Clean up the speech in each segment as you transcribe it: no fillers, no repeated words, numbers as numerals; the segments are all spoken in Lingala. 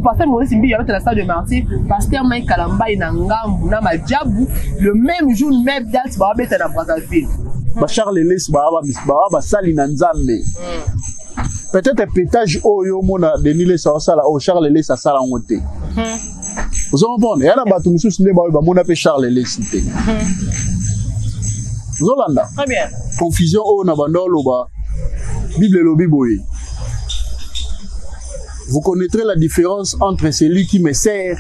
Pasteur Moïse Mbiye abeta na stade de Martyr, Pasteur Mike Kalambay na ngambu na Majabu, le même jour, même date babeta na Brazzaville. Ba Charles Elesi baa basali na Nzambe. Peut-être pétage oyo omona Denis Lessie asala oyo Charles Elesi asala yango te. Ozo comprendre? Ya na bato mosusu nde baoyo bamona mpe Charles Elesi te. Ozolanda? Très bien. Confusion oyo na banda oloba, Bible elobi boye. Vous connaîtrez la différence entre celui qui me sert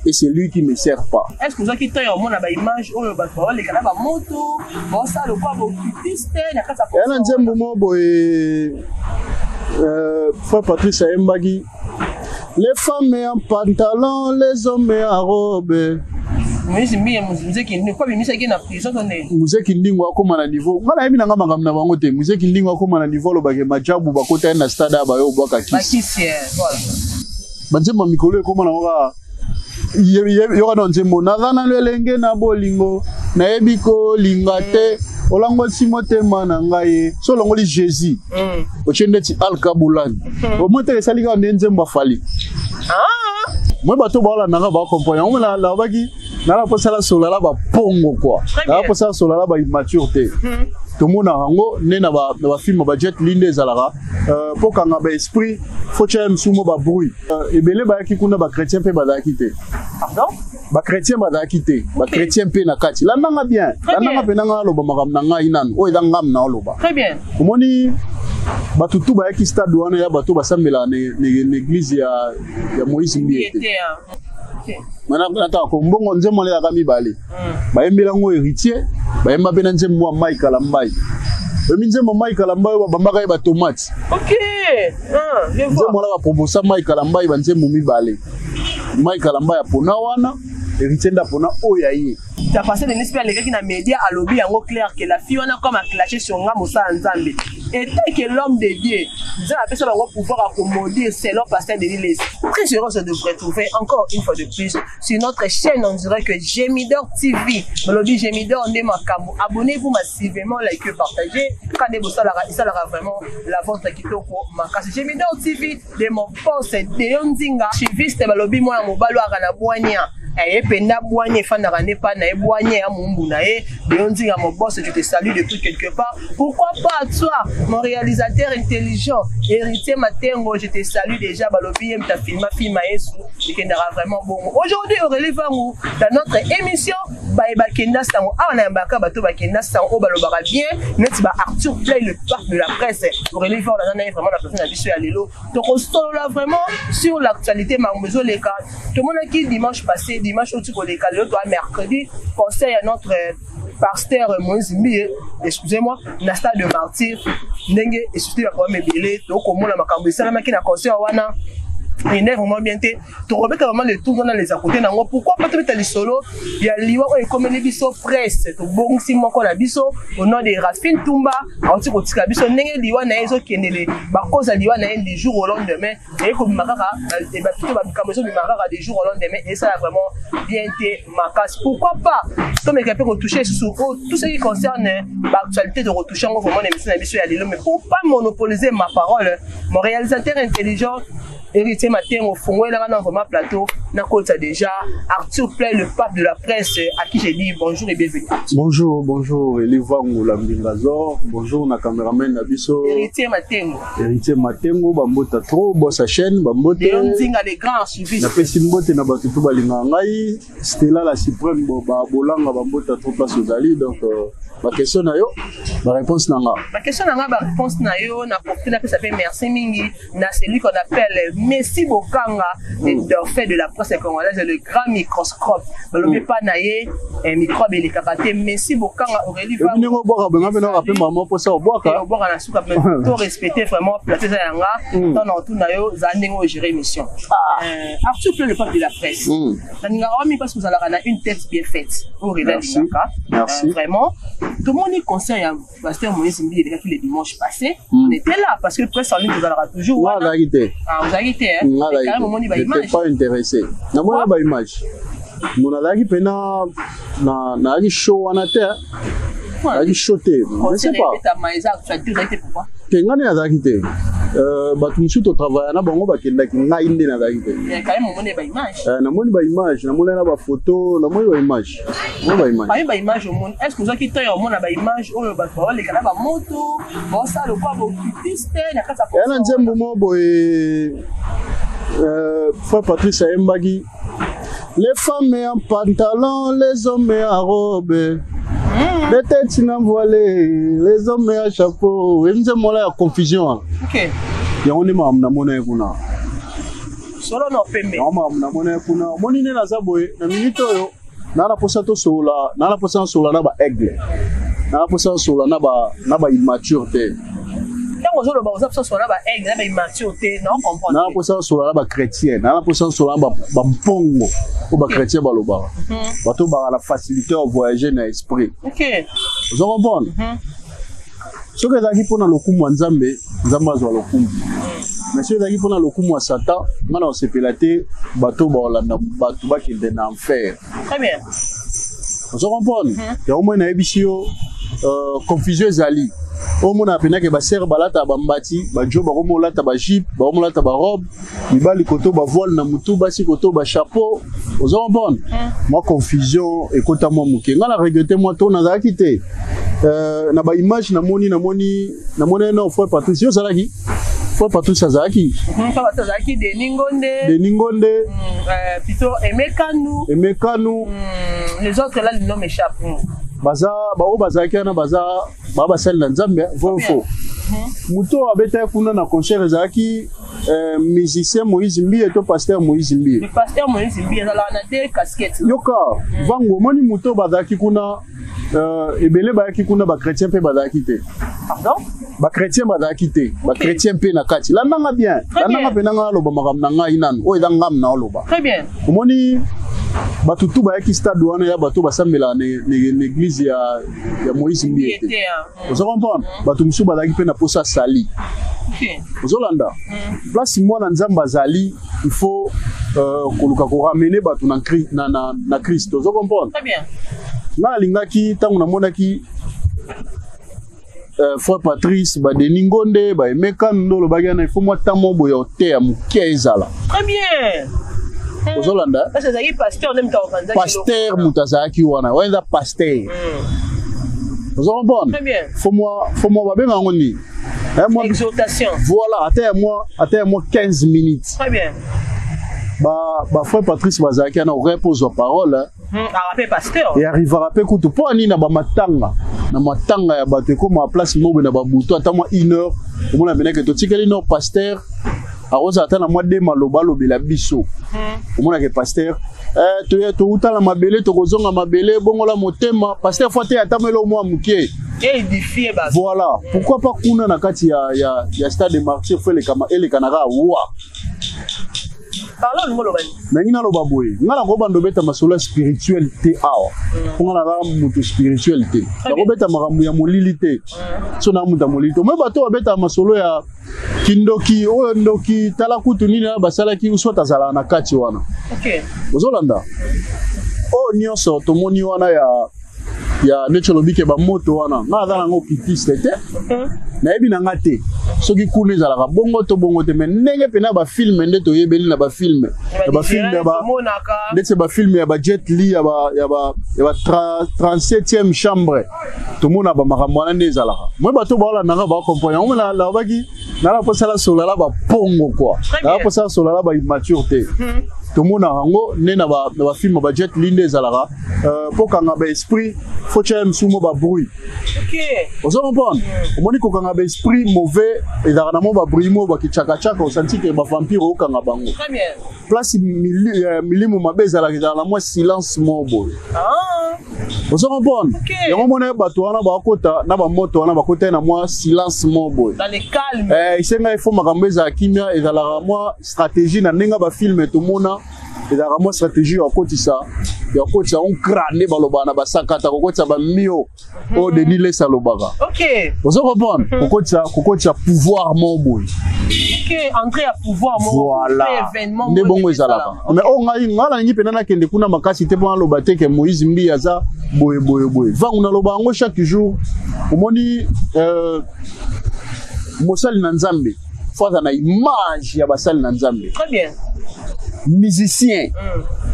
et celui qui ne me sert pas. Est-ce que vous avez temps omona ba image oyo bato baoleka na bamoto baosala lokola baoccultiste na kati ya na nzembo moko boye, frère Patrice ayembaki: les femmes en pantalon, les hommes en robe. Moïse Mbiye, Muzeki Ndingo po abimisaki na prison to ndeni? Muzeki Ndingo akóma na niveau, nga nayebi nanga makambo na bango te. Muzeki Ndingo akóma na niveau alobake majabu bakota ye na stade aya bayo obwaka kisi. Bakisi, voilà. Banzembo ya mikolo ekóma nango kaka yoka na nzembo naza nano elenge na bolingo, nayebi kolinga te, olangwasi motema na ngai. So olongoli Jésus, otie ndeti Alka Bulani, omoi te esali kaka nde nzembo afali. Moi bato baolandanga bacomprendre yango. Nalobaki nala mposala solala bapongo kua, nala mposala solala baimmature te. Tomonaka yango nde na bafilm ba Jet Li nde ezalaka mpo kanga baesprit, faut tia mosusu mo babruit ebele. Bayaki kuna, bachrétien mpe bazalaki te. Bachrétien bazalaki te, bachrétien mpe na kati. Landanga bien, landanga mpe nanga aloba makambo na ngai nanu oyo eza ngamu na oloba. Omoni bato tu bayaki stade wana ya bato basambelaka na église ya Moïse Mbiye te. Nataka kombongo nzembo wana ezalaka mibale, bayembeli yango Héritier, bayemba mpe na nzembo ya Mike Kalambai. Oyebi nzembo Mike Kalambai oyo babambaka ye batomate? Nzembo wana baproposa Mike Kalambai banzembo mibale. Mike Kalambai apona wana, Héritier nde apona oyo ya ye. Ta pasteur Denis mpe alekaki na média, alobi yango clair que la fille wana comme aclashe sur nga mosala Nzambe, étant que l'homme de Dieu, Nzambe apesa bango pouvoir à maudire, selon pasteur Denis Lessie. Très heureux de vous retrouver encore une fois de plus sur notre chaîne, on dirait que Gemidor TV. Balobi Gemidor nde makambo. Abonnez-vous massivement, likez, partagez. Quand bosalaka, esalaka vraiment la vente kitoko makasi. Gemidor TV de mon poste Deyo Nzinga chiviste. Balobi mwana mobali oyo aka na bwania ye mpenza, bwanya efandaka nde mpa na ye, bwanya ya mombu na ye. Deyo Nzinga mon boss, je te salue depuis quelque part. Pourquoi pas toi, mon réalisateur intelligent Héritier Matengo, je te salue déjà. Balobi ye mta filma filma Yesu ekendaka vraiment bongo. Aujourd'hui, Aurélie Vangu dans notre émission baye bakenda sango. Awa na yambaka bato bakenda sango oyo balobaka bien neti ba Arthur Play, le parc de la presse. Aurélie Vangu naza na ye vraiment na plateau na biso ya lelo. Tokosolola vraiment sur l'actualité, makambo ezoleka. Tomonaki dimanche passé, dimanche oyo ti koleka, lelo toa mercredi, conseil ya notre pasteur Moïse Mbiye, excusez-moi, na stade de Martyr, ndenge esusité baproblème ebele. Tokomona makambo esalamaki na concert wana ende vraiment bien te. Tokobeta vraiment le tour wana, les à côté nango. Pourquoi pas tobeta lisolo ya liwa oyo ekomeli biso presse, tobongisi moko na biso au nom de Rafine Tumba, auti kotika biso. Ndenge liwa na ye ezokendele, bakoza liwa na ye du jour au lendemain eye kobima kaka plutôt, bamakambo ezobima kaka du jour au lendemain, esala vraiment bien te makasi. Pourquoi pas tomeka mpe kotouche lisusu tout ce qui concerne baactualité, tokotouche yango vraiment na émission na biso ya lelo. Mais pour pas monopoliser ma parole, mon réalisateur intelligent Héritier Matengo, fongolelanga na vraiment plateau, nakotisa déjà Arthur Play, le pape de la presse, à qui j'ai dit bonjour et bienvenue. Bonjour, bonjour Elivangu Lambingazor, bonjour na cameraman na biso Héritier Matengo. Héritier Matengo, bambota trop bosa chaîne, bambote. Nzinga les grands archivistes. Napesi mbote na bato tu balingaka ngai, Stella la suprême, bolanga bambota trop place ozali. Donc baquestion na yo, baréponse na nga. Baquestion na nga, baréponse na yo. Na profite napesa mpe merci mingi na celui qu'on appelle Messi Bokanga, le dauphin de la presse congolaise, le grand microscope. Balobi pa na ye microbe elekaka te. Messi Bokanga, Aurélie. Ndenge obwaka benga mpe naka mpe mama mposa obwaka. Obwaka na suka, mais to respecter vraiment plateau eza yanga. Ntango na otuna yo, za ndenge oyo gérer émission. Arthur Play, le pape de la presse, nalingaka wami parce que ozalaka na une tête bien faite. Aurélie alingaka vraiment. Tomoni concert ya pasteur Moïse Mbiye elekaki le dimanche passé. On était là parce que presse en ligne tozalaka toujours wana. Nazalaki te. Ah, ozalaki te? Quand même omoni baimage? Pas intéressé, namona baimage mo nazalaki mpena, nazalaki show wana te, nazalaki show te, je sais pas. Eza actualité, ozalaki te, pourquoi? Te, ngai nde nazalaki te. Bato mosusu totravailla na bango bakendaki, ngai nde nazalaki te. Mais quand même omoni baimage. Namoni baimage, namoni na bafoto, namoni baimage, namoni baimage. Parmi baimage omoni, est ce que ozwaki temps ya omona baimage oyo bato baoleka na bamoto, baosala lokola baoccultiste na kati ya Eya na nzembo moko boye, frère Patrice ayembaki: les femmes en pantalon, les hommes en robe, les têtes na voilé, les hommes en chapeau. Nzembo wana ya confusion wana. Yango nde makambo namona ye kuna. Solo na pembe. Yango makambo namona ye kuna. Omoni nde naza boye na minute oyo, naa na mposa tosolola, naa na mposa nasolola na baaigle, naa na mposa nasolola na baimmature te. Ntango ozoloba oza biso solo na baaigle, na baimmature te, na Naa na comprendre. mposa nasolola na bachrétien, naa na mposa nasolola na bampongo oyo bachrétien balobaka, bato baka na facilité ya voyager na esprit. Ozo comprendre? Soki ezalaki mpona lokumu ya Nzambe, Nzambe azwa lokumu, mais soki ezalaki mpona lokumu ya Satan, nga na kosepela te. Bato baolanda bato bakende na enfer. Très bien. Ozo comprendre? Yango moi nayebisi yo, confusion ezali. Omona mpenake basere balataka bambati, bajo bakoma olata bajupe, bakoma olata barobe, mibali koto bavoile na mutu, basi koto bachapeau. Ozo comprendre? Mwa confusion ekota mwa moke. Nga na regrette mwa to nazalaki te. Na baimage namoni, namoni na frère Patrice. Yo ozalaki? Frère Patrice azalaki. Mpa bato azalaki Denis Ngonde. Denis Ngonde. Plutôt Emekanu. Emekanu. Les autres là, le nom m'échappe. Baza baoyo bazalaki wana, baza baa basali na Nzambe, vrai ou faux? Moto oyo abetaki kuna na concert ezalaki musicien Moïse Mbiye to pasteur Moïse Mbiye? Le pasteur Moïse Mbiye azalaka na deux casquettes. Yoka vango, omoni moto oyo bazalaki kuna, ebele bayaki kuna, bachrétien mpe bazalaki te. Pardon? Bachrétien bazalaki te, bachrétien mpe na kati. Landanga bien. Landanga mpe nanga naloba makambo na ngai nanu oyo eza ngamu na oloba. Très bien. Omoni bato tu bayaki stade wana ya bato basambelaka na église ya Moïse Mbiye te. Ozo comprendre? Bato mosusu bazalaki mpe na posa sali. Ozolanda place mwana Nzambe azali, il faut koluka koramener bato na Christ. Ozo comprendre? Très bien. Nga nalingaki, ntango namonaki frère Patrice, baDenis Ngonde, baEmeka nde olobaki wana, il faut mwa ntango boye oteya moke ezala. Très bien. Ozolanda? Parce que ezalaki pasteur nde moto aorganisaki. Pasteur moto azalaki wana, wana eza pasteur. Ozo comprendre? Très bien. Faut mwa babenga yango nini? Exhortation. Voilà, ata ya mwa 15 minutes. Très bien. Ba frère Patrice bazalaki wana, okoki mpo ozwa parole. Arape pasteur. E arrivaka mpe kutu mpo ani na bamatanga, na matanga ya bato ekóma place moko na babutu, ata mwa une heure, omona meneke totikeli no pasteur akozala ata na mwa de maloba alobela biso. Omonake pasteur, touta na mabele, tokozonga mabele, bongola motema. Pasteur faut te ata melo mwa moke. Édifier bato. Voilà pourquoi pas kuna na kati ya stade de Martyr, faut elekanaka wa. Parlons, olingo oloba nini? Nangi naloba boye: nga nakobanda obeta masolo ya spirituel te awa, mpo nga naza moto spirituel te. Nakobeta makambo ya molili te, so na moto ya molili te. Omoi bato babetaka masolo ya kindoki oyo, ndoki, tala kutu nini wana basalaki, soit azalaka na kati wana. Ozolanda oyo nyonso tomoni wana ya neti olobi ke bamoto wana, nga aza nango occultiste te, nayebi na nga te soki kuna ezalaka bongo to bongo te. Mais ndenge mpena bafilm nde toyebeli na bafilm ya ba Omonaka. Ndeti bafilm ya ba Jet Li, ya ba 37e chambre, tomona bamakambo wana nde ezalaka. Moi bato baolandanga bacomprendre yango. Nalobaki nala mposala solola bapongo kua, nala mposala solola baimmature te. Tomonaka yango nde na bafilm ya ba Jet Li nde ezalaka, mpo kanga baesprit, faut tia mosusu mo babruit. Ozo comprendre? Omoni, kokanga baesprit mauvais ezalaka na mo babruit mo bakitsakachaka, osanti ke bavampire okanga bango. Très bien. Place milimo mabe ezalaka, ezalaka na mwa silence mo boye. Ozo comprendre? Yango mona bato wana bakota na bamoto wana, bakota na mwa silence mo boye. Dans le calme. Esengai faut makambo ezala kimia. Ezalaka mwa stratégie na ndenge bafilm tomona, ezalaka mwa stratégie ya kokotisa onkra nde balobaka na basakata, kokotisa bamio oyo Denis Lesi alobaka. Ozo comprendre? Kokotisa pouvoir mo boye. Ok, entrée à pouvoir moko. Voilà. Événement. Nde bongo ezalaka. Mais oyo ngai nalingi mpenza nakende kuna makasi te, mpo naloba te ke Moïse Mbi aza boye boye boye. Vangu naloba yango chaque jour. Omoni, mosali na Nzambe Faut aza na image ya basali na Nzambe. Très bien. Musicien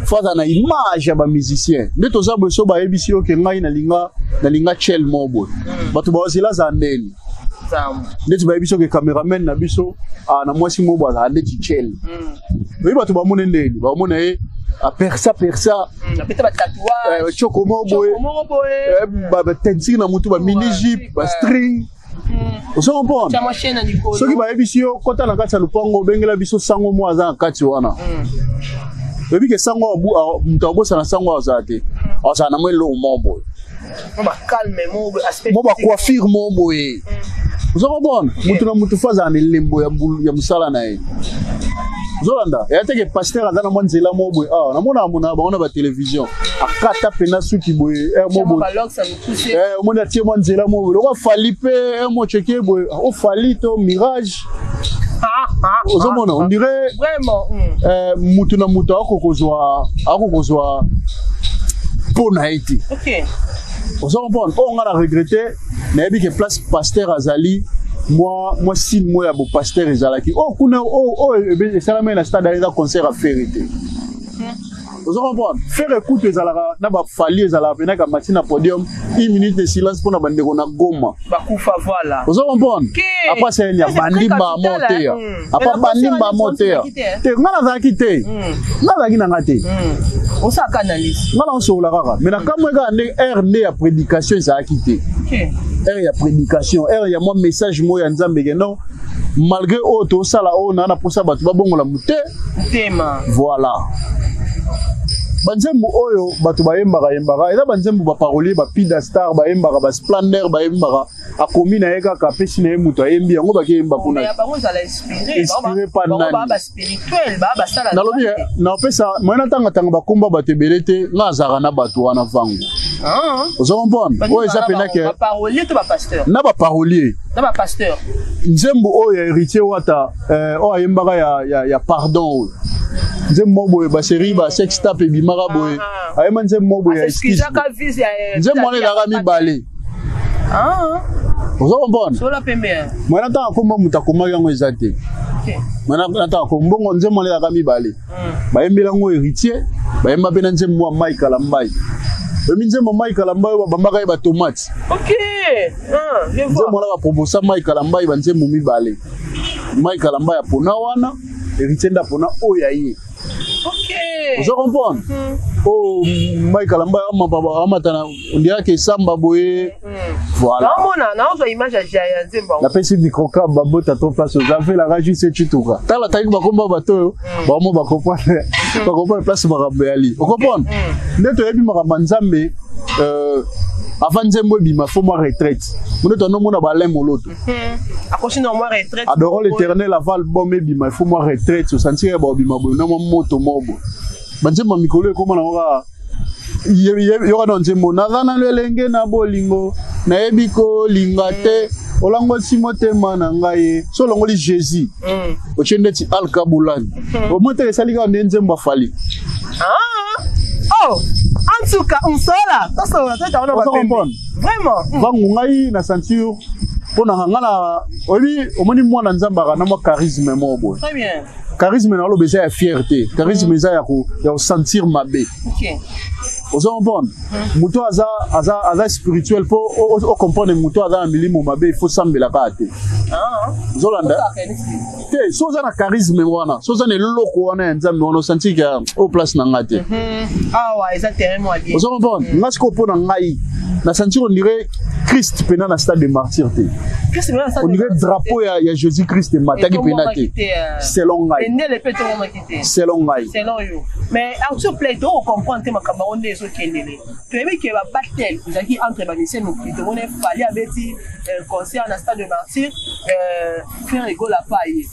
faut aza na image ya bamusicien. Nde toza boye, so bayebisi yo ke ngai nalinga chel mo boye, bato bazela azala ndeni. Nzambe. Ndeti bayebisi yo ke cameraman na biso, ah, na mwasi mo boye azala ndeti chel, oyebi bato bamona ndeni, bamona ye apersa persa. Apeta batatouage. Choko mo boye. Moko boye. Batentire na motu, bamini jupe, bastring, ozo comprendre? Tia mwa chaîne na likolo. Soki bayebisi yo kota na kati ya lupango, obengela biso sango mo aza na kati wana, oyebi ke sango moto abosana sango azala te, azala na mwa eloko mo boye. Mwa bacalme mo boye, aspect. Mo bacoiffure mo boye, ozo comprendre? Motu na motu faut azala na elembo ya mosala na ye. Ozolanda eya teke pasteur aza na mwa nzela mo boye. Awa namonaka monaka bango na batelevizio, akata mpena suki boye, mo Tia mwa boye. balox ya mokuse. Omoni atie mwa nzela mo boye lokwa Fally mpe mo cheke boye, ofali to mirage. Ozomona, on dirait Vraiment. Mutu na mutu akokozwa mpo na ye te. Ozo comprendre? Oyo nga na regrette, nayebi ke place pasteur azali mwa signe moko ya bopasteur ezalaki oyo kuna, oyo esalamaki na stade, eza concert ya Ferre te. Ozo comprendre? Ferre kutu ezalaka na baFally, ezalaka mpenaka mati na podium, une minute de silence mpona bandeko na Goma. Bakufa, voilà. Ozo comprendre? Apa seni abandi mbamo te, apa bandi mbamo te te. Nga nazalaki te, nga nazalaki na nga te. Osalaka analyse. Nga naosokola kaka, mais nakamwe kaka nde heure nde ya prédication ezalaki te. Heure ya prédication, heure ya mwa message moko ya Nzambe ke non, malgré oyo tosala oyo na mposa bato babongola mote motema. Voilà, banzembo oyo bato bayembaka yembaka eza banzembo baparolier, bapida star bayembaka, basplendeur bayembaka, akomi na ye kaka, apesi na ye moto ayembi yango, bakeyemba kuna. Ya bango ezala inspiré. Inspiré pa bango nani? Baa baspirituel, baa basala. Nalobi napesa moye natangatanga bakomba bato ebele te. Nga azalaka na bato wana vango, ozo comprendre? Oyo eza pena ke baparolier to bapasteur? Na baparolier. Na bapasteur. Nzembo oyo ya Héritier Wata, oyo ayembaka ya pardon, oyo nzembo moko boye, basérie ba sextape ebimaka boye, ayemba nzembo moko boye ya excuse. Asexcusaka vise ya Nzembo wana ezalaka mibale, ozo comprendre? Sola pembe. Moye natanga komba moto akomaki yango eza te. Moye natanga kombongo, nzembo wana ezalaka mibale. Bayembeli yango Héritier, bayemba mpe na nzembo ya Mike Kalambai. Oyebi nzembo Mike Kalambai oyo babambaka ye batomate? Ok. Ah, je vois. Nzembo wana baproposa Mike Kalambai banzembo mibale. Mike Kalambai apona wana, Héritier nde apona oyo ya ye. Ozo comprendre? Oyo Mike Kalambai amata na ondiraka esamba boye, voilà. Naomona, naozwa image ya nzembo yango. Napesi microcab babota to place oza velaka juste cituka tala tangi bakomba bato oyo bamo bacomprendre place makambo yali. Ocomprendre nde toyebi makambo ya Nzambe, avant nzembo ebima, faut mwa retraite. Monde tonomona balin moloto. Akosi na mwa retraite. Adorons l'Éternel, avant album ebima, il faut mwa retraite. Osentir baobima boye na mwa moto moko boye. Banzembo ya mikolo ekóma nango kaka yoka na nzembo naza nano elenge na bolingo, nayebi kolinga te, olangwasi motema na ngai ye. So olongoli Jésus, otie ndeti Alka Bulani, omoi te esali kaka nde nzembo aFally. Ah. Oh, en tout cas, on sola. Tosola, toyeta wana Ozo bapembe. comprendre? Vraiment. Vangu ngai na ceinture mpo na nga na oyebi, omoni mwana Nzambe aka na mwa charisme moko boye. Très bien. Charisme na oloba eza ya fierté, charisme eza ya kosentir mabe. Ozo comprendre? Moto aza spirituel, mpo ocomprendre moto aza na milimo mabe, il faut sambela kaka te. Ozolanda te? So oza na charisme wana, so oza na eloko wana ya Nzambe wana, osentir ke oyo place na nga te. Awa eza terrain mwa bien. Ozo comprendre? Nga sikoyo, mpo na ngai na sentir on dirait Christ mpena na stade de martyr te. Christ mpe na stade On dirait de martyr. Drapeau ya Jésus Christ emataki mpena te. Etombwamaki te, Selon ngai. Bendele mpe etongomaki te. Selon ngai. Selon yo. Mais Arthur Play, tokocomprendre te makambo yango nde ezokendele. Toyebi ke babattle ezalaki entre bamisien mokili. Tomoni Fally abeti concert na stade de martyr, Ferre Gola pa ye.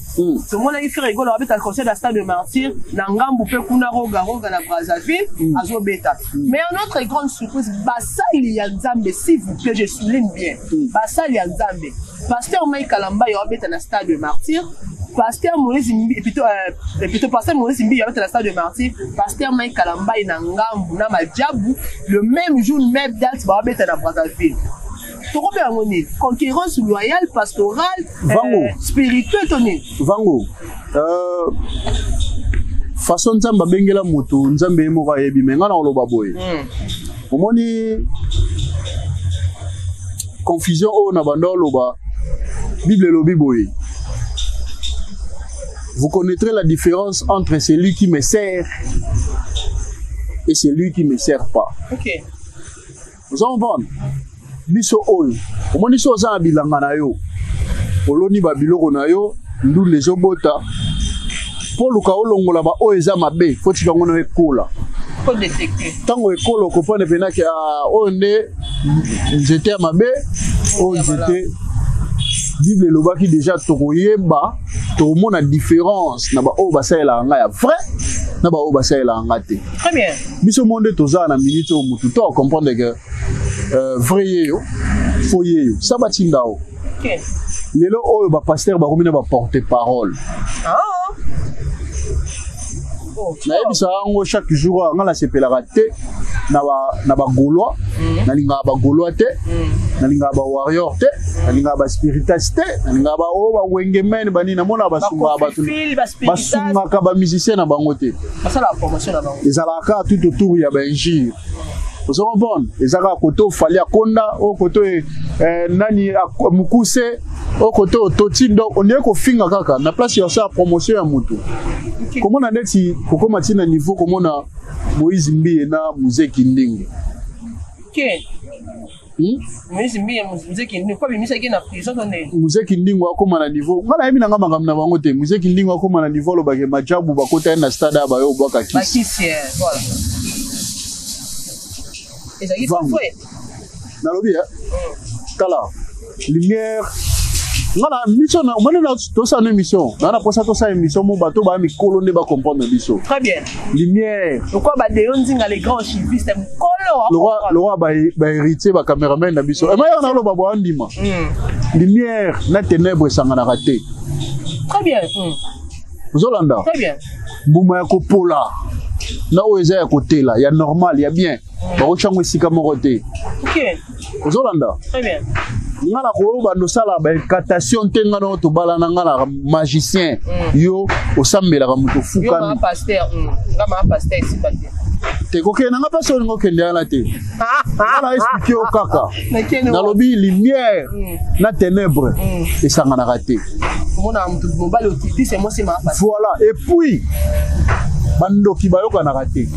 Tomonaki Ferre Gola abeta concert na stade de martyr, na ngambu mpe kuna Roga Roga na Brazzaville azobeta. Mais à notre grande surprise, basali ya Nzambe, s'il vous plaît, je souligne bien, basali ya Nzambe, pasteur Mike Kalamba yo abeta na stade de martyr, pasteur Moïse Mbi, plutôt pasteur Moïse Mbi abeta na stade de martyr, pasteur Mike Kalambai na ngambu na Majabu, le même jour, même date, babeta na Brazzaville. Tokobe yango nini? Concurrence loyale, pastorale, Vango. Spirituelle to nini? Vango, façon Nzambe abengela moto, Nzambe ye moko ayebi. Me ngai na koloba boye, omoni confusion oyo na banda oloba, Bible elobi boye: "Vous connaîtrez la différence entre celui qui me sert et celui qui me sert pas." Oza comprendre? Biso oyo omoni, so oza na bilanga na yo, oloni babiloko na yo, ndunda ezobota, mpo luka olongola baoyo eza mabe, fo tika yango na ekola. Faut détecter. Ntango ekola, okopane mpenaki oyo nde nzete ya mabe, oyo Ya nzete. Bible elobaki déjà, tokoyeba, tokomona différence na baoyo basalelaka ngai ya vrai na baoyo basalelaka nga te. Très bien. Biso mo nde toza na minute oyo, motu to acomprendre que vrai ye yo, faux ye yo, sa batinda o. Lelo oyo bapasteur bakomi na baporte parole. Ah. Oh, Nayebisaka yango chaque jour, nga nasepelaka te na bagaulois. Nalingaka bagaulois te, nalingaka bawarrior te, nalingaka baspiritas te, nalingaka baoyo bawengemene banini. Namonaka basungaka bato, Bakofifile, baspiritas. Basungaka bamusicien na bango te. Basala promotion na bango. Ezalaka kaka tout autour ya bainjure, ozo comprendre? Eza kaka kote ofali akonda oyo, kote nani mokuse oyo, kote ototi. Donc ondire kofinga kaka na place ya osala promotion ya motu. Komona neti kokóma ntina niveau komona Moïse Mbiye na Muzeki Ndingo. Moïse Mbiye, Muzeki Ndingo, po abimisaki na prison to ndeni? Muzeki Ndingo akóma na niveau, nga nayebi na nga makambo na bango te. Muzeki Ndingo akóma na niveau alobake majabu bakota ye na stade aya bayo obwaka kisi. Bakisi, voilà. Ezalaki Vango. vrai. Nalobi tala lumière, nga na mission na omoni na tosala no émission na mposa tosala émission mo bato baya mikolo nde bacomprendre biso. Très bien. Lumière. Lokwa badeyo Nzinga, les grands archivistes, mokolo. Lokwa bahéritier, bacameraman na biso ema yaka naloba bo andima. Lumière na ténèbre esanganaka te. Très bien. Ozolanda? Très bien. Mbuma ya kopola na oyo eza ya kotela, ya normal, ya bien, bakotya yango esika moko te. Ozolanda? Très bien. Nga na koyo bando osala baincantation te. Nga na tobalana, nga na magicien, yo osambelaka moto. Yo Ofukami. maa pasteur, nga maa pasteur esika te. Te, kokende na nga mpasi olingi okende wana te. Nga na expliquer yo kaka. Nakende. Nalobi lumière na ténèbre esanganaka te. Komona moto mobali otitise, mwasi maa pasteur. Voilà. Et puis bandoki bayokanaka te.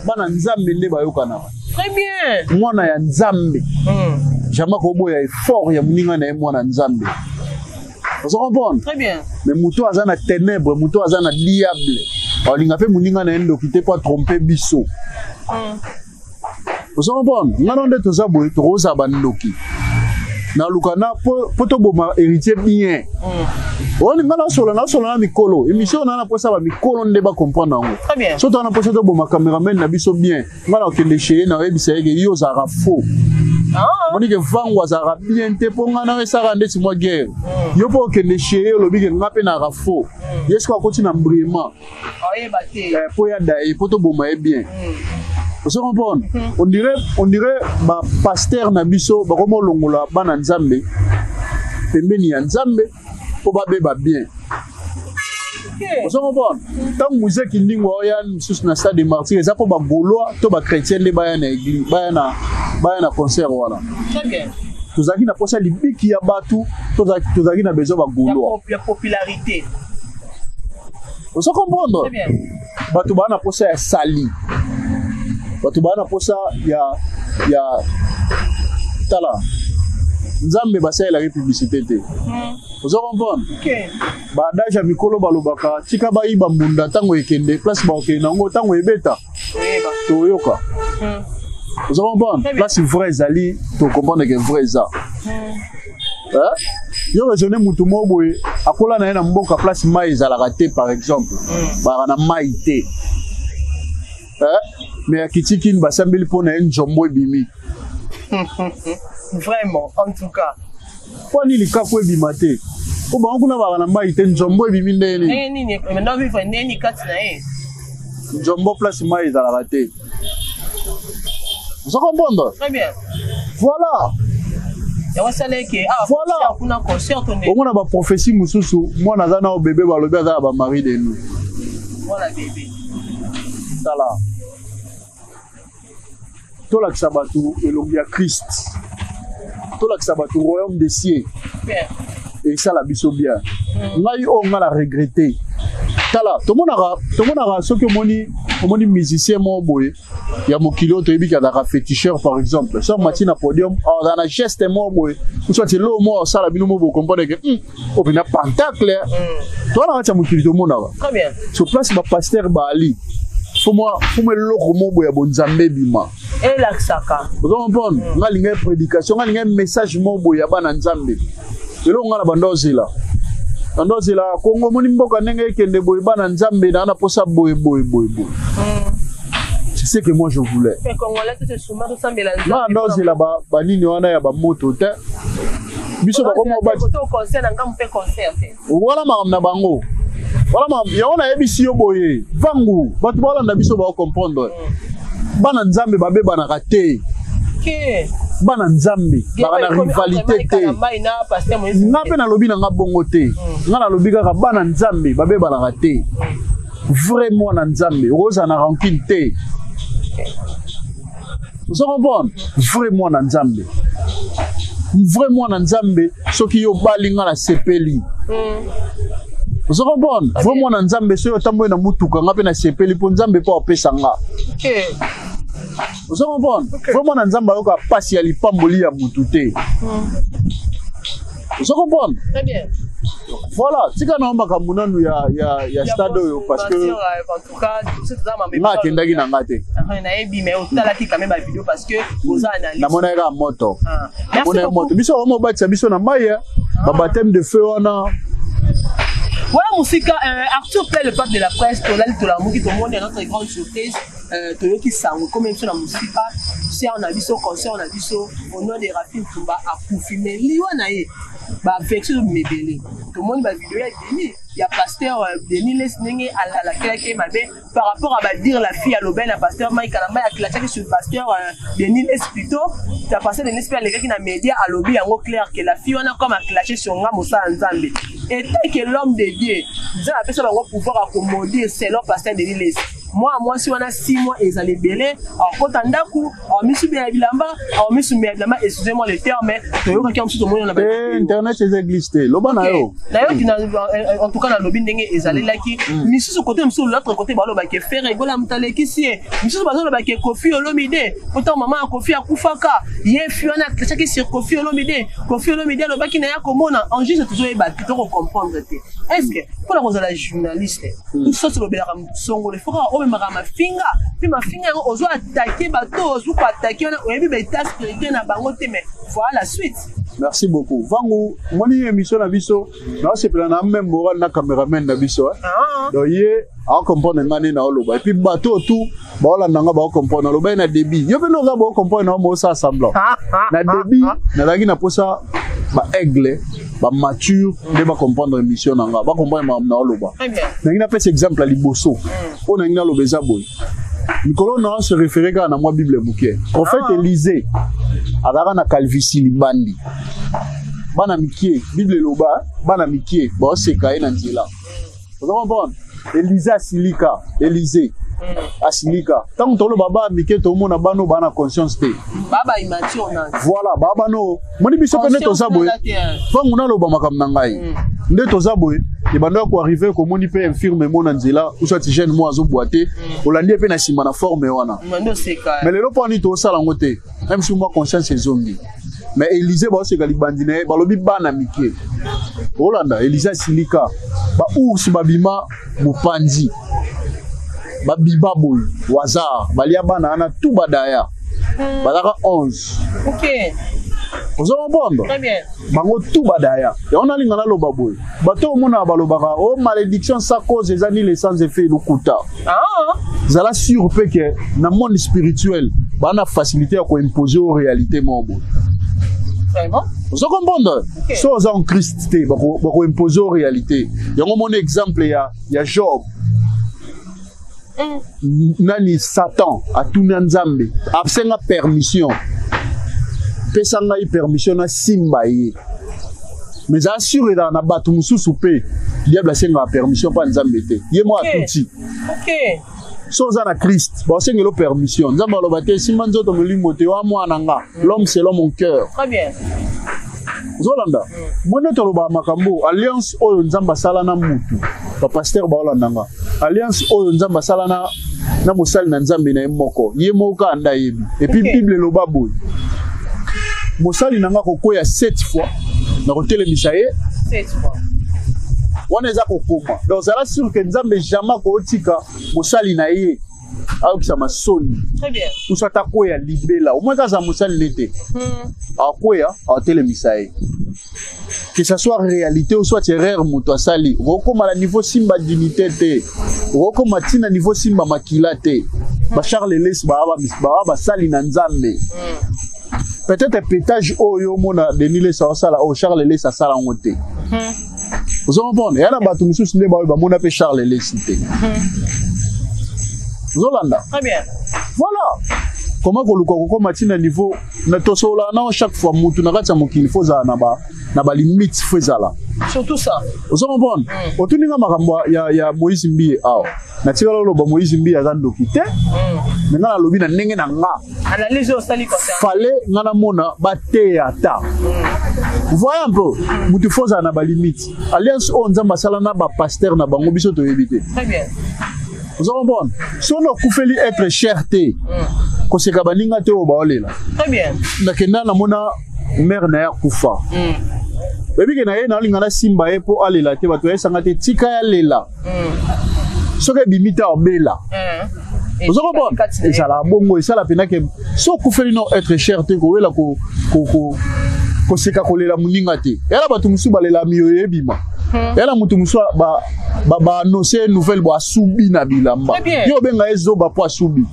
Bana Nzambe nde bayokanaka. Très bien. Mwana ya Nzambe jamais koboya effort ya moninga na ye mwana Nzambe, ozo comprendre? Très bien. Mais moto aza na ténèbre, moto aza na diable, alinga mpe moninga na ye ndoki te mpo atrompe biso. Ozo comprendre? Nga no nde toza boye, tokozala bandoki naluka na po toboma héritier bien. Oni nga nasola na mikolo émission na mposa bamikolo nde bacomprendre yango. Très bien. So toza na mposa toboma cameraman na biso bien, nga na okende chez ye, na oyebisa ye ke yo ozalaka faux. Monike vango azalaka bien te, mpo nga na esalaka ndeti mwa guerre. Yo mpo okende chez ye, olobi ke nga mpe nalaka faux. Ye soki akoti na mbrima Oyeba te. Mpo ya da ye mpo toboma ye bien. Ozo comprendre? On dirait bapasteur na biso bakoma olongola bana Nzambe pembeni ya Nzambe mpo babeba bien. Ozo comprendre? Ntango Muzeki Ndingo oya mosusu na stade de Martyr, eza mpo bagaulois to bachrétien nde baya na église, baya na concert wana. Très bien. Tozalaki na mposa libiki ya bato, tozalaki na besoin Ya bagaulois. Ya popularité. Ozo comprendre? Très bien. Bato baa na mposa ya sali, bato baa na mposa ya tala Nzambe basalelaki publicité te. Ozo comprendre? Baadage ya mikolo balobaka: tika bayiba mbunda, ntango ekende place bakokende yango, ntango ebeta Oyeba. toyoka. Ozo comprendre? Très bien. Place vrai ezali, tocomprendre ke vrai eza. Eh? Yo raisonne, mutu moko boye akola na ye na mboka place mai ezalaka te, par exemple, bazalaka na mai te. Eh? Mais akiti kini, basambeli mpo na ye, nzombo ebimi. Vraiment, en tout cas. Mpo nini likaku ebima te? Po bango kuna bazalaka na mai te, nzombo ebimi ndenge nini? Ndenge nini maintenant vivre ndenge nini kati na ye? Nzombo place mai ezalaka te. Ozo comprendre? Très bien. Voilà. Yango asala eke awa Voilà. kuna concert to nde. Omona baprophétie mosusu, mwana aza na bébé, balobi aza na bamari de nuit. Mwana bébé. Tala, tolakisa bato elongi ya Christ, tolakisa bato royaume des cieux. Bien. Esala biso bien. Ngai oyo ngai na regrette, tala, tomonaka soki omoni musicien moko boye ya mokili oyo toyebi azalaka féticheur, par exemple, so amati na podium, azala na geste moko boye, soit eloko moko asala, bino mo bocomprendre ke oyo mpena pentacle. Toza na kati ya mokili, tomonaka. Très bien. Sur place bapasteur baali, fo mwa eloko moko boye ya bonzambe ebima. Elakisaka. Ozo comprendre? Nga alingai prédication, nga alingai message moko boye ya bana Nzambe. Eloko nga na banda ozela, banda ozela Kongo, omoni mboka ndenge ekende boye, bana Nzambe na posa boye boye boye boye. C'est ce que moi je voulais. Mpe Congolais te tosuma tosambela. Nga na nda ozela banini wana ya bamoto te, biso bakoma bati concert na ngambo mpe concert te. Wana makambo na bango wana, makambo yango nayebisi yo boye, vangu bato balanda biso, bakocomprendre. Bana Nzambe babebanaka te. Bana Nzambe baka na rivalité te. Mai na pasteur Moïse. Nga mpe nalobi na nga bongo te. Nga nalobi kaka bana Nzambe babebanaka te. Vrai mwana Nzambe okozala na rancune te. Ozo comprendre? Vrai mwana Nzambe, vrai mwana Nzambe, soki yo obali, nga nasepeli. Ozo comprendre? Vrai mwana Nzambe, soki otamboli na mutuka, nga mpe nasepeli, mpo Nzambe mpo apesa nga. Ozo comprendre? Vrai mwana Nzambe ayoka pasi ya lipamboli ya mutu te. Ozo comprendre? Très bien. Voilà, tika na makambo nanu ya stade oyo, parce que En tout cas, nga akendaki na nga te. Nayebi, mais otalaki quand même bavideo parce que oza analyste. Namonaki kaka moto. Merci namonaki beaucoup. moto. Biso bango mobatisa biso na mai, babaptême de feu wana. Voilà mosika, Arthur Play, le pape de la presse. Tolali, tolamuki, tomoni à notre grande surprise, toyoki sango ekomi biso na mosika, sœur na biso, consœur na biso, au nom de Rafine Tumba, akufi. Mais liwa na ye, baversion ezobima ebele. Tomoni bavideo ya Denis, ya pasteur Denis Lessie, ndenge alakelaki ye mabe par rapport à badire la fille alobeli na pasteur Mike Kalamba, aclashaki sur pasteur Denis Lessie. Plutôt ya pasteur Denis mpe alekaki na média, alobi yango clair que la fille wana, comme aclashe sur nga mosala Nzambe, etant que l'homme de Dieu, Nzambe apesa bango pouvoir ya komaudire selon pasteur Denis Lessie, mwana mwasi wana 6 mois ezala ebele, akota ndako, amisumbela bilamba, amisumbela bilamba, excusez-moi le terme. Toyokaki ya mosusu, tomoni na Eh, internet eza église te, loba na yo. Nayoki en tout cas nalobi ndenge ezalelaki. Misusu côté mosusu, l'autre côté, balobaki Ferre Gola moto alekisi ye. Misusu bazolobaki Koffi Olomide, pourtant mama ya Koffi akufaka. Ye fi wana aclashaki sur Koffi Olomide, Koffi Olomide alobaki na ya komona en juste. Tozoyeba te, tokocomprendre te. Est ce que mpona kozala journaliste, soki olobelaka songolo, il faut kaka omemaka mafinga? Mpe mafinga yango, ozo attaquer bato, ozwi koattaquer wana, oyebi baétat spirituel na bango te. Mais voilà la suite. Merci beaucoup, vangu. Omoni émission na biso, naosepela na même moral na cameraman na biso, eh. Ah. Donc ye acomprendre nga nde naoloba, et puis bato oyo tu baolanda nga baocomprendre. Naloba ye na début, yo mpe nde oza baocomprendre na mosala semblant. Na début nazalaki na posa baaigle bamature nde bacomprendre émission na nga, bacomprendre makambo naoloba. Très bien. Nangi napesa exemple ya liboso oyo nangi naloba eza boye. Mikolo na se référé kaka na mwa Bible moke. Prophète Élisée azalaka na calvitie, libandi. Bana mike, Bible eloba bana mike baoseka ye na nzela. Oza comprendre? Élisée asilika, Élisée asilika. Ntango toloba bana mike, tomona bana oyo baa na conscience te. Baba immature na Voilà, baa bana oyo moni biso mpe nde toza boye. Ntango naloba makambo na ngai nde toza boye, ebanda koarriver komoni mpe infirme mo na nzela, ou soit jeune mo azobwa te, olandi ye mpe na nsima na forme wana. Mando oseka. Mais lelo mpo ani tosala yango te, même si mwa conscience ezongi. Mais Élysée baoseka libandi na ye, balobi bana mike olanda. Élysée asilika, baours babima mopanzi, babiba boye wazar, balia bana wana tu badaya, bazalaka 11. Ozo comprendre? Très bien. Bango tu badaya. Yango nalinga naloba boye, bato omonaka balobaka o malédiction sans cause eza nile sans effet, lokuta. Zala sûr mpe ke na monde spirituel baa na facilité ya koimpose o réalité moko boye. Vraiment? Ozo comprendre? So oza en Christ te, bakoimpose o réalité yango. Moni exemple ya Job. Nani, Satan atuna Nzambe, asenga permission. Pesa ngai permission nasimba ye. Mais ezala sûr, ezala na bato mosusu mpe diable asengaka permission mpa Nzambe te. Ye moko atuti. So oza na Christ, baosengela permission. Nzambe aloba te simba nzoto molimo te wa mwana nga. L'homme selon mon cœur. Très bien. Ozolanda mo nde tolobaka makambo alliance oyo Nzambe asala na mutu. Bapasteur baolanda nga, alliance oyo Nzambe asala na mosali na Nzambe na ye moko, ye moko kaka nde ayebi. Et puis Bible eloba boye: mosali na nga kokwea sept fois, na kotelemisa ye. Sept fois. Wana eza kokoma. Donc zala sûr que Nzambe jamais akotika mosali na ye ayokisa masoni. Très bien. Uso ata akwea libela, au moins aza mosali ne te, akweya, atelemisa ye. Que ça soit réalité ou soit erreur moto asali, okokóma na niveau simba dignité te, okokóma ntina niveau simba makila te. Bacharles Lesi baa basali na Nzambe. Peut-être pétage oyo omona Denis Lesi aosala oyo, Charles Lesi asala yango te. Ozo comprendre? Eya na bato mosusu nde baoyo bamona mpe Charles Lesi te. Ozolanda? Très bien. Voilà comment koluka kokóma ntina niveau na tosololaka nao chaque fois. Mutu na kati ya mokili, faut ozala na balimite, faut ezala. Surtout ça. Ozo comprendre? Otuni nga makambo ya Moïse Mbiye awa. Natikala oloba Moïse Mbiye aza ndoki te. Me nga nalobi na ndenge na nga. Analyse oyo osali concerne. Fale nga namona bateya ata. Voyez un peu, mutu faut ozala na balimite. Alliance oyo Nzambe asala na bapasteur na bango, biso toyebi te. Très bien. Ozo comprendre? Soki okufeli être cher te, koseka baninga te oyo baolela. Très bien. Nakenda namona mare na ye akufa. Oyebi ke na ye naolinga nasimba ye mpo alela te. Bato bayesanga te, tika ya lela. Soki ebimi te, obela. Ozo comprendre? Kati na ye. Ezalaka bongo, esala mpena ke so okufeli no être cher te, kowela koseka kolela moninga te. Eyala bato mosusu balela miyoyo ebima. Eyala moto mosusu baannonce nouvelle bo asubi na bilamba. Très bien. Yo obenga ye zoba mpo asubi.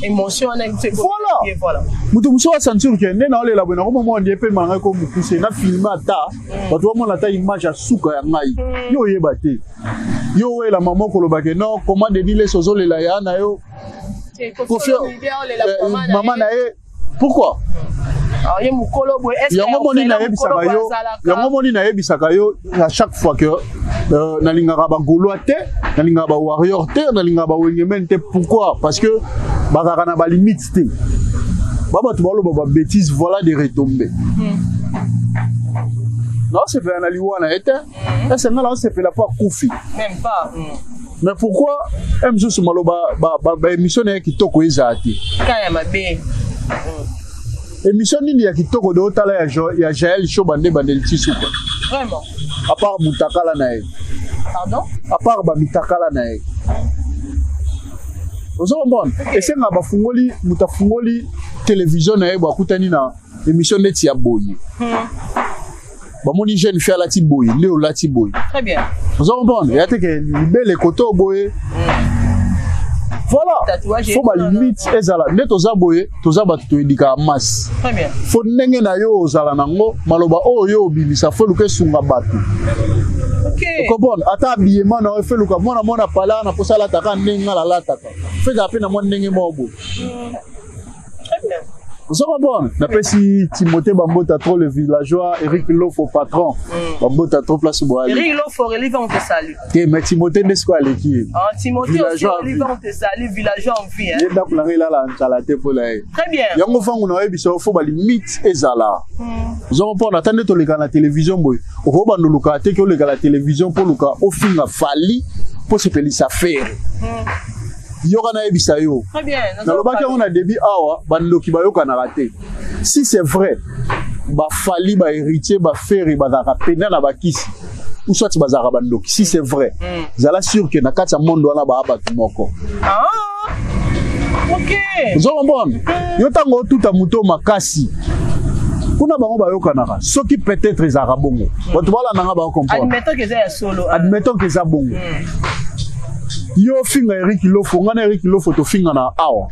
Émotion wana. Voilà. Voilà. Moto mosusu asentir ke nde naolela boye, nakoma mwa ndie pema na ngai ko mokuse na filme, ata bato bamona ata image ya suka ya ngai. Yo oyeba te, yo owela mama koloba ke non, comment Denis Lesi ozolela ya na yo Kofi, mama na ye, pourquoi? Ye mokolo boye, est-ce que Yango moni nayebisaka yo, yango moni nayebisaka yo à chaque fois que nalingaka bagaulois te, nalingaka bawarrior te, nalingaka bawengemen te. Pourquoi? Parce que bazalaka na balimite te. Ba bato baloba babêtise, voilà des retombées. Naosepela na liwa na ye te. Ese nga naosepela mpo akufi? Même pas. Mais pourquoi e mosusu maloba baémission na ye kitoko ezala te? Ka ya mabe. Émission nini ya kitoko de otala ya Jael Show nde bandeli ti suka? Vraiment. À part mutakala na ye. Pardon? À part bamitakala na ye. Ozo comprendre? Esenga bafungoli, moto afungoli télévision na ye bo akutani na émission neti ya boye, bamoni jeune fille alati boye nde olati boye. Très bien. Ozo comprendre? Ya te ke libele koto boye. Voilà. Tatouage. Faut balimite ezala. Nde toza boye, toza bato toyedikaka masse. Très bien. Faut ndenge na yo ozala nango, maloba oyo yo obimisa, faut luka esunga bato. Comprendre? Ata habillement na yo, faut luka mwana mwana pala na posa alataka ndenge nga nalataka, faut ezala mpe na mwa ndenge moko boye. Très bien. Ozo comprendre? Napesi Timothée Bambota trop, le villageois Eric Lofo, patron Bambota trop, place boali. Eric Lofo, Relive, on te salue. Te, mais Timothée nde sikoyo aleki ye. Ah, Timothée aussi, Villageois en Relive, vie. on te salue. Villageois en vie. Hein. Ye ndako na ngai elala nzala te mpo na ye. Très bien. Yango fangu na oyebisa yo, faut balimite ezala. Ozo comprendre? Ata nde toleka na télévision boye, okobanda oluka te ke oleka na télévision mpo oluka ofinga Fally mpo sepelisa Ferre. Yoka, nayebisa yo. Très bien. Nalobaki yango na début awa, bandoki bayokanaka te. Si c'est vrai, bafally, bahéritier, baFerre bazalaka pena na bakisi ou soit bazalaka bandoki, si c'est vrai, zala sûr ke na kati ya monde wana baa bato moko. Ah. Ok. Ozo comprendre? Yo ntango otuta moto makasi kuna, bango bayokanaka. Soki peut-être ezalaka bongo, bato balandanga bakocomprendre. Admettons que c'est solo. Admettons ke eza bongo, yo ofinga Erik Lofo, ngai na Erik Lofo tofinga na awa,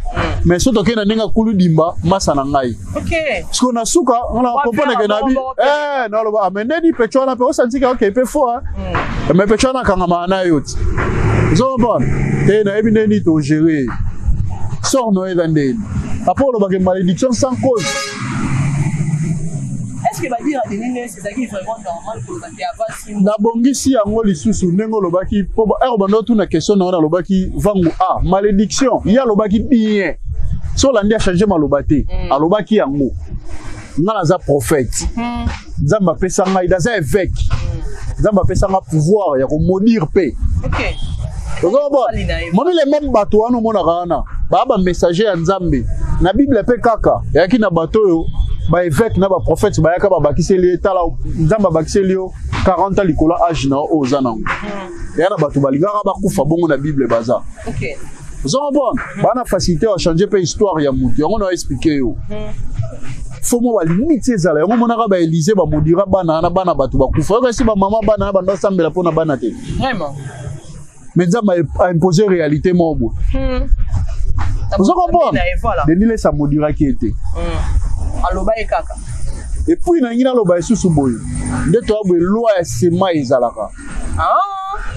mais so tokei na ndenge akulu dimba masa na ngai. Parce que na suka nga na comprendre ke nabi naloba ah, mais ndeni pecho wana mpe osanti ke okei mpe fo mais pecho wana akangamaka na yo ti. Ozo comprendre te? Nayebi ndeni togere sort no eza ndeni. Après olobaka malédiction sans cause. Est-ce que badire ya Denis Lessie ezalaki vraiment normal koloba te avant 6 mois? Nabongisi yango lisusu ndenge olobaki mpo ere banda otuna question na yo, nalobaki vangu a malédiction, ye alobaki bien. So olandi, achange maloba te. Alobaki yango: nga naza prophète, Nzambe apesa ngai, naza évêque, Nzambe apesa nga pouvoir ya komaudire mpe. Osali na ye. Moni, le même bato wana omonaka wana baa bamessager ya Nzambe. Na Bible mpe kaka eyaki na bato oyo baévêque na baprophète bayaka, babakiseli ye: tala, Nzambe abakiseli yo 40 ans likolo age na yo oyo oza nango. Eya na bato balingaka bakufa bongo na Bible baza. Ozo comprendre, baa na facilité ya changer mpe histoire ya motu. Yango na expliquer yo, fo mo balimite ezala. Yango omonaka baélise bamodira bana wana, bana bato bakufa. Yoka esi bamama bana wana bando asambela mpona bana te. Mais Nzambe aimpose réalité moko boye. Ozo comprendre? Na ye, voilà. Denis Lessie amodiraki ye te. Aloba ye kaka. Et puis nangi naloba lisusu boye, nde toya boye, loi ya sema ezalaka. Ah.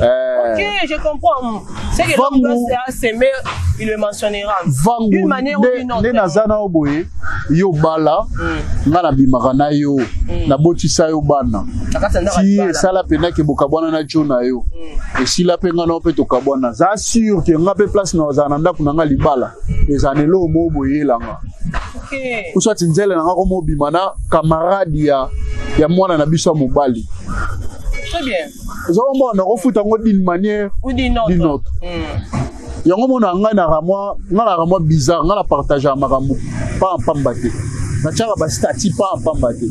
Eh, Ok, je comprends. C'est que l'homme doit s'aimer, il le mentionnera. Vangu D'une manière ou d'une autre. Nde naza na yo boye, yo bala nga, nabimaka na yo, nabotisa yo bana. Na kati ya ndako ya ti libala. Esala mpenza bokabwana na jo na yo, esila mpe nga na yo mpe tokabwana. Za sûr ke nga mpe place na ozala na ndako na nga libala ezala na eloko moko boyelanga. Uswati nzele na nga komo obima na camarade ya mwana na biso ya mobali. Très bien. Ozomona, nakofuta yango d'une manière Ou d'une autre. D'une autre. Yango mona ngai naka mwa, ngai naka mwa bizarre, ngai na partage ya makambo pa pamba te, natiaka bastatuts pa pamba te.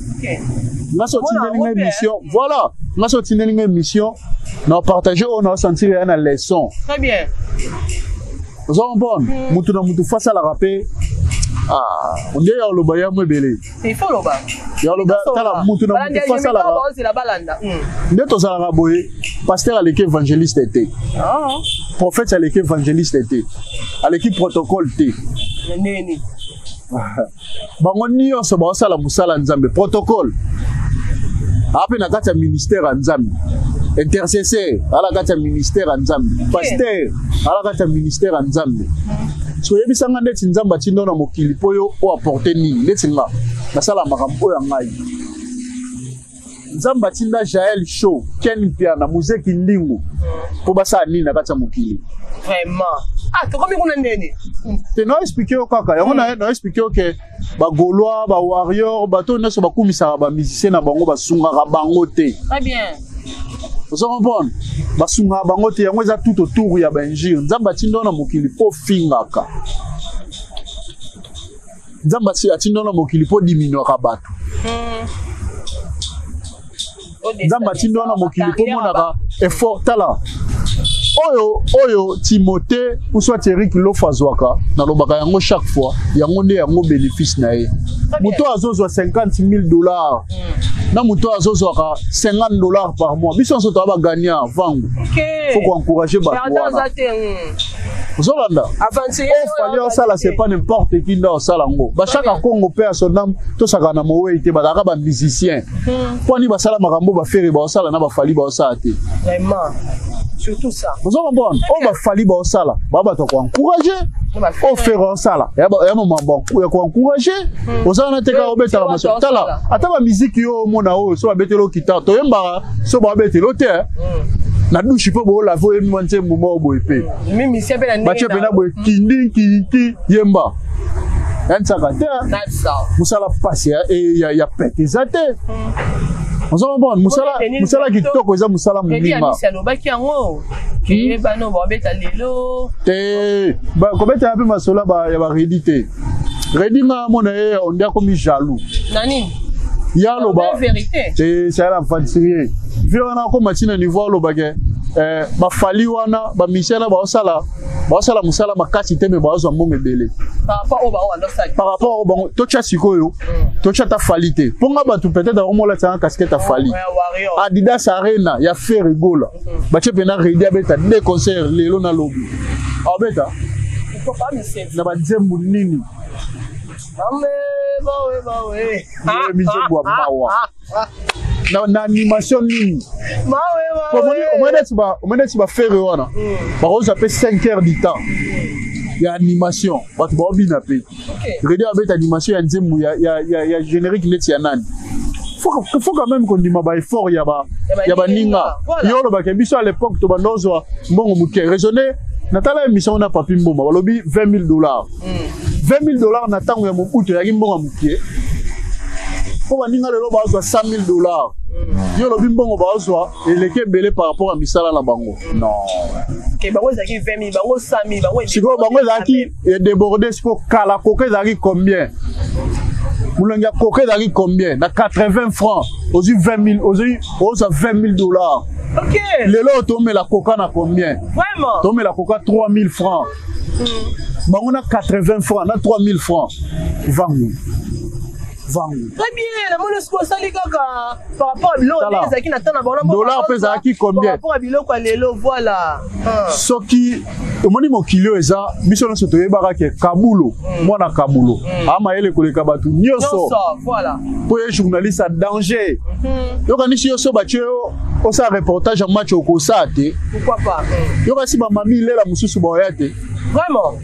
Nga so Mona otindeli ngai yango mpe, émission, voilà, nga so otindeli ngai émission na partage oyo na osentir ya na leçon. Très bien. Ozo comprendre, mutu na mutu fasalaka mpe nde ya oloba ya mo ebele. Il faut loba. Ya oloba, tala, mutu na mutu fasalaka. Balanda balanda. Nde tozalaka boye, pasteur aleki évangéliste te, prophète aleki évangéliste te, aleki protocole te. Nini? Bango nyonso baosala mosala ya Nzambe. Protocole aa mpe na kati ya ministère ya Nzambe, intercesseur ala kati ya ministère ya Nzambe, pasteur ala kati ya ministère ya Nzambe. So oyebisanga ndeti Nzambe atinda na mokili mpo yo oapporte nini? Ndeti nga nasala makambo oyo ya ngai, Nzambe atinda Jael Show, Ken Mpiana, Muzeki Ndingu mpo basala nini na kati ya mokili? Vraiment. Ah, tokomi kuna ndeni. Te, na expliquer yo kaka yango, na expliquer yo ke bagaulois, bawarrior, bato nyonso bakumisaka bamusicien na bango, basungaka bango te. Très bien. Ozo comprendre, basungaka bango te. Yango eza tout autour ya bainjure. Nzambe atinda yo na mokili mpo fingaka? Nzambe atinda yo na mokili mpo diminuaka bato? Nzambe atinda yo na mokili mpo monaka effort? Tala oyo Timothée ou soit Eric Lof azwaka, nalobaka yango chaque fois, yango nde yango bénéfice na ye. Moto azozwa 50 000 $ na moto azozwaka 50 $ par mois, biso nyonso toya bagagnant. Vangu, faut koencourager bato wana. Ozolanda, Fally osala, c'est pas n'importe qui nde osala yango. Bachaka Congo mpe ya sonam, tosaka na mowei te, bazalaka bamusicien. Mpo ani basala makambo baFerre baosala na baFally baosala te? Vraiment. Surtout ça. Ozo comprendre, oyo baFally baosala, baa bato ya koencourager, oyo Ferre osala ya mamambo ya koencourager. Ozala na te kaka obetaka maso. Tala ata bamiziki yo omona oyo, so babeteli okita, toyembaka, so babeteli o te na douche mpo boolave, oyebi mwa nzembo moko boye mpe batie mpena boye kindi kinki, yemba ya nsaka te. Mosala pasi ya pete eza te. Ozo comprendre, mosala kitoko eza mosala moninga. Alobaki yango bano babeta lelo. Te, kobetela mpe masolo ya baredi te. Redi, nga mona ye onde akomi jaloux. Na nini? Ye aloba te, c'est l'aventurier vie wana. Akoma ntina niveau alobake baFally wana, bamusicien na baosala mosala makasi te, me baozwa mbongo ebele par rapport oyo bango. Totya sikoyo, totya ata Fally te, mpo nga bato peut-être akomolatanga casquette ya Fally. Adidas Arena ya Ferre Gola, batie mpena Redi abeta deux concert lelo na lobi. Abeta na banzembo nini? Mizembo ya mawa na animation nini? Omoni neti baFerre wana bakozwa mpe 5 heures du temps ya animation, bato baobina mpe. Redi abeta animation ya nzembo ya générique neti ya nani? Faut quand même kondima baeffort ya ba ya baninga. Yo olobaka biso à l'époque tobanda ozwa mbongo moke, raisonner. Natala émission na Papi Mboma, balobi 20 000 $. 20 000 $ na ntango ya Mobutu eyaki mbongo ya moke. Mpo baninga lelo bazwa 100 000 $, yo olobi mbongo bazwa eleki ebele par rapport ya misala na bango? Non. Ok, bango ezalaki 20 000, bango 100 000, bango. Sikoyo bango ezalaki edéborde. Sikoyo kala koka ezalaki combien? Molongi ya koka ezalaki combien? Na 80 francs ozwi 20 000, ozwi, ozwa 20 000 $. Lelo oyo tomela koka na combien? Vraiment. Tomela koka 3 000 francs. Bango na 80 francs, na 3 000 francs. Vangu, vangu. Très bien, namoni sikoyo osali kaka par rapport à biloko Tala. ndenge ezalaki na ntango na bango. Dollar mpe ezalaki combien? Par rapport à biloko ya lelo, voilà. Ah. Soki omoni mokili oyo eza, biso nyonso toyebaka ke Kabulo, mwana Kabulo, amayele koleka bato nyonso. Nyonso, voilà. Mpo ye journaliste ya danger. Yokanisi yo so batie yo osala reportage ya match, okosala te? Pourquoi pas? Yokasi bamami lela mosusu baoya te. Vraiment.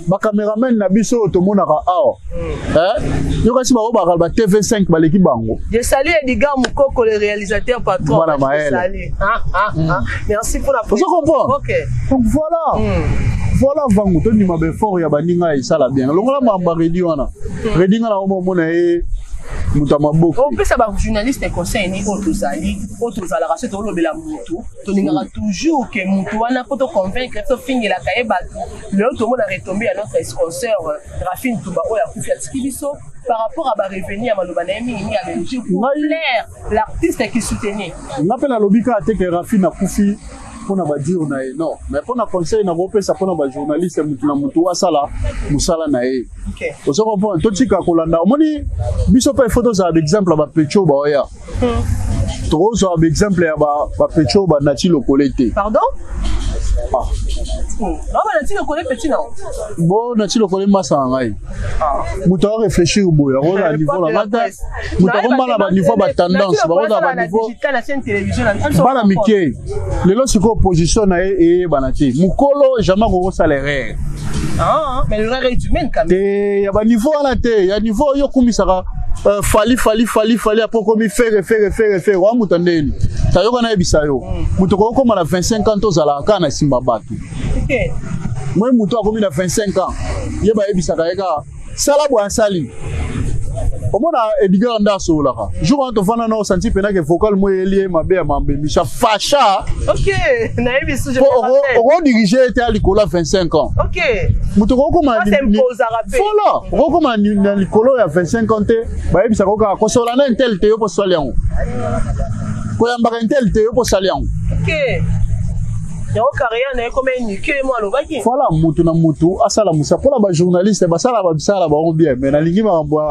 Bacameraman na biso oyo tomonaka awa, eh? Yokasi bango bakala ba TV5 baleki bango. Je salue Edgar Moukoko, le réalisateur patron. Voilà, Je te Maël. salue. Ah, ah, ah. Merci pour la Ozo comprendre? Ok. Donc voilà. Voilà, vangu, tondima baeffort ya baninga, esala bien. Longola mamba Redi wana. Redi, nga na omona ye moto ya maboko. Opesa bajournaliste conseil nini oyo tozali, oyo tozalaka so tolobela motu, tolingaka toujours ke motu wana mpo toconvaincre, tofingelaka ye bato? Lelo tomona retombée ya notre sponsor Rafine Tuba oyo akufi atiki biso par rapport à barevenu ya maloba na ye mingimingi ya belgique pour plaire l'artiste qui soutenait. Nga mpe nalobi kaka te ke Rafine akufi mpona badire na ye, non. Mais mpona conseil nakopesa mpona bajournaliste, mutu na mutu asala mosala na ye. Ozo comprendre? Totika kolanda. Omoni, biso mpe ifo tozala baexemple ya bapetits oyo baoya. Tokozwa baexemple ya bapetits oyo banati lokole te. Pardon? Ah. Non, banati lokole petit non. Bo nati lokole masa na ngai, moto akorefléchir boye, akozala niveau na nga te. Moto akomana baniveau, batendance, bakozala baniveau bana mike. Lelo sikoyo position na ye eyebana te. Mokolo jamais akokosala erreur. Mais l'erreur est humaine quand même. Te, ya baniveau wana te. Ya niveau oyo okumisaka Fally, Fally, Fally, Fally, apo okomi Ferre, Ferre, Ferre, Ferre, wa moto ndeni tayoka nayebisa yo, moto kokokoma na 25 ans, tozalaka kaka na nsima bato. Moi, moto akomi na 25 ans, ye bayebisaka ye kaka sala boye, asali. Omona Edgar nde asololaka jour wana, tofanda na osanti mpenake vocal mo eyeli ye mabe ya mambo émission fasha. Ok, nayebi su. Po okodirige ye te ya likolo ya 25 ans. Moto okokoma, voilà, okokoma na likolo ya 25 ans te, bayebisaka kaka kosola na intel te, yo mpo sali yango, koyambaka intel te, yo mpo sali yango. Yango carrière na ye koma enike mo alobaki. Voilà, mutu na mutu asala mosala. Mpona bajournaliste, basala babisala bango bien, mais nalingi makambo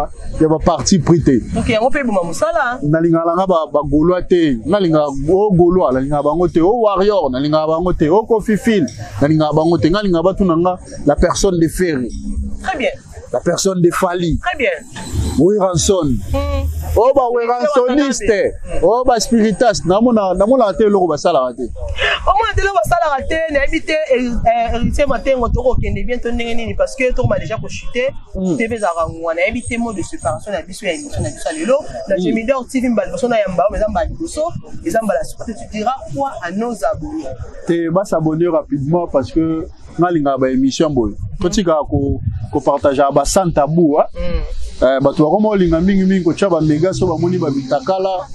ya baparti pris te. Ok, yango mpe eboma mosala. Nalingaka nanga bagaulois te. Nalingaka o Gaulois, nalingaka bango te. O Warrior, nalingaka bango te. O Kofifil, nalingaka bango te. Nga nalingaka batuna nga la personne de Ferre. Très bien. La personne de Fally. Très bien. Werrason. Oyo bawerransoniste, oyo baspiritas, namonaka te eloko basalaka te. Omona te eloko basalaka te. Nayebi te, Héritier Matengo, tokokende bientôt ndenge nini? Parce que tokoma déjà kochute. TV ezalaka ngwa. Nayebi te, mot de séparation na biso ya émission na biso ya lelo na Gemidor TV, mbala liboso na yamba oyo, eza mbala liboso, eza mbala suka te. Tu diras quoi à nos abonnés? Te, basabonner rapidement, parce que nalingaka baémission boye. Totikaka kopartageaka basans tabou. Bato bakoma olinga mingimingi kotya bamega so bamoni bamitakala.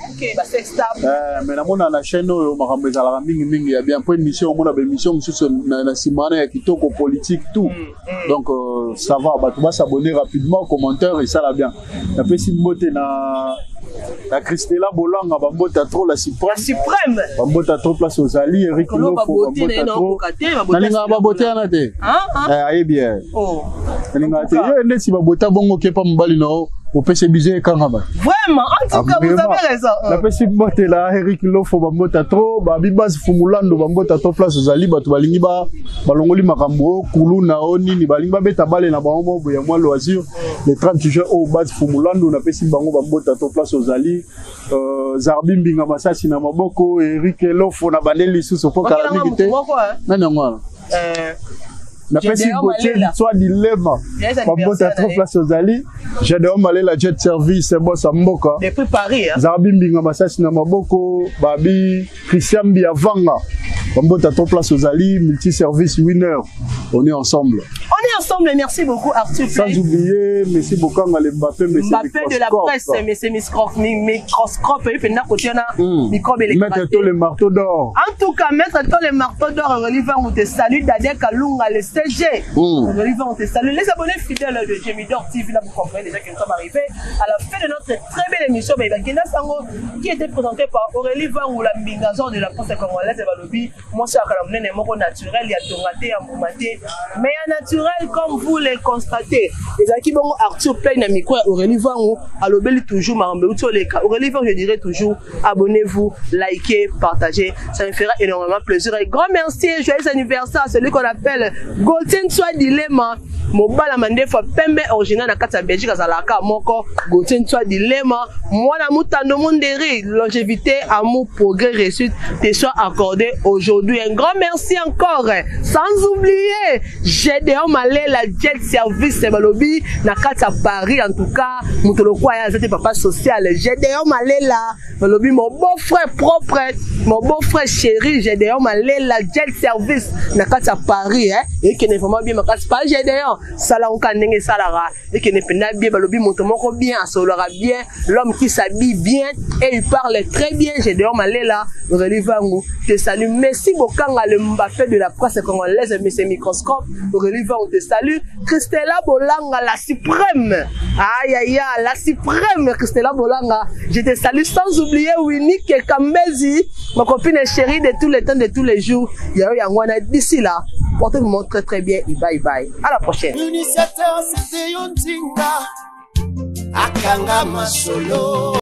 Mais namona na chaîne oyo makambo ezalaka mingimingi ya bien, mpo émission, omona baémission mosusu na nsima wana ya kitoko, politique, tout. Donc ça va, bato basabonner rapidement, commentaire esala bien. Napesi mbote na Christela Bolanga, bambote trop, la suprême. Suprême. Bambote trop place ozali. Eric Lofo, bambote trop. Nalingaka babote wana te, ayebi, nalingaka te. Ye ndeti babota bongo, kepa mobali na yo, opesi biso ekangama. Vraiment, en tout cas, vous avez raison. Napesi mbote la Eric Lofo, bambota trop, babibasi Fumulando, bambota trop place ozali. Bato balingi balongoli makambo oyo kulu na o nini, balingi babeta bale na bango mo boye ya mwa loisir le 30 juin oyo, base Fumulando, napesi bango bambota trop place ozali. Zarbi Mbinga, masasi na maboko, Eric Lofo na bandeli lisusu mpo kala mingi te. Nani yango wana? Napesi Gauthier Nswa Dilema. Mabota trop place ozali. Gedeon Malela Jet Service boss mboka. Depuis Paris hein. Zarbi Mbinga masasi na maboko, babi Christian Biavanga. Mabota trop place ozali, multi service winner. On est ensemble. On est ensemble, merci beaucoup Arthur. Sans oublier Messi Bokanga, le Mbappé, Messi Mbappé de la presse, Messi Microscope, et puis na microbe Maître Tole le marteau d'or. En tout cas, Maître Tole le marteau d'or, Aurélie on te salue, Daniel Kalunga, le CG. Aurélie on te salue. Les abonnés fidèles de Jemidor TV, là vous comprenez déjà que nous sommes arrivés à la fin de notre très belle émission, Sango, qui était présentée par Aurélie Vangu, la Mbingazor de la presse congolaise et Balobi. Moi, c'est un moko naturel, il y a tongate, il y a mbumate, mais il y a naturel comme vous le constatez. Ezalaki bongo Arthur Play na micro ya Aurélie Vangu, alobeli toujours makambo euti oleka. Aurélie Vangu, je dirais toujours, abonnez-vous, likez, partagez, ça me fera énormément plaisir. Et grand merci et joyeux anniversaire à celui qu'on appelle Gauthier Nswa Dilema, mobala mandefa pembe original na kati ya Belgique, azalaka moko Gauthier Nswa Dilema, mwana mutando monderi, longévité, amour, progrès, réussite te soit accordé aujourd'hui. Un grand merci encore, sans oublier Gédéon Malela Jet Service Balobi na kati ya Paris. En tout cas, moto lokwa ya azate papa social Gédéon Malela Balobi, mon beau-frère propre, mon beau-frère chéri Gédéon Malela Jet Service na kati ya Paris, hein, et qui est vraiment bien makasi pas Gédéon sala onka ndenge salara et qui est pena bien Balobi, moto moko bien asolora bien, l'homme qui s'habille bien et il parle très bien. Gédéon Malela Aurélie Vangu te salue. Messi Bokanga, le Mbappé de la presse congolaise, Messi Microscope, Aurélie Vangu te salue. Christella Bolanga, la suprême, aïe aïe aïe, la suprême Christella Bolanga, je te salue. Sans oublier Winnie Kekambezi, ma copine chérie de tous les temps, de tous les jours. Yao Yangwana, d'ici là, portez-vous très très bien et bye bye. À la prochaine. Initiateur, c'était Yontinga, Akanga Masolo.